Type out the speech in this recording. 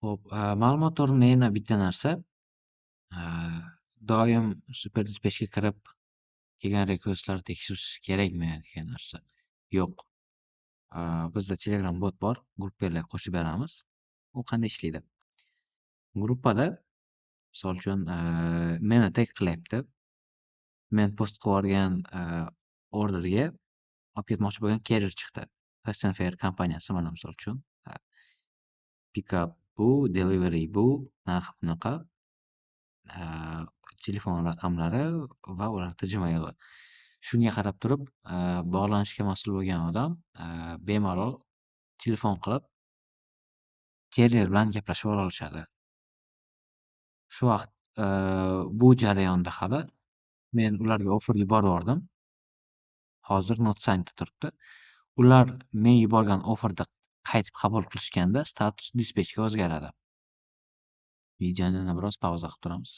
Xo'p, ma'lumot o'rnida yana bitta narsa. Doim Super Dispatchga kirib kelgan requestlarni tekshirish kerakmi degan narsa. Yo'q. Bizda Telegram bot bor, gruppalarga qo'shib beramiz. U qanday ishlaydi? Gruppada, misol uchun, meni tag qilyapti. Men post qilib yuborgan orderga olib ketmoqchi bo'lgan carrier chiqdi. Fast and Fair kompaniyasi mana, misol uchun. Pickup bu, delivery bu, narx bunaqa. Telefon raqamlari va ularni Gmaili. Shunga qarab turib, bog'lanishga mas'ul bo'lgan odam bemalol telefon qilib, carrier bilan gaplashib olishadi. Shu vaqt, bu jarayonda hali men ularga offer yuborib yubordim. Hozir not signed turibdi. Ular men yuborgan offerni qaytib qabul qilishganda status dispatchga o'zgaradi. Videoni yana biroz pauza qilib turamiz.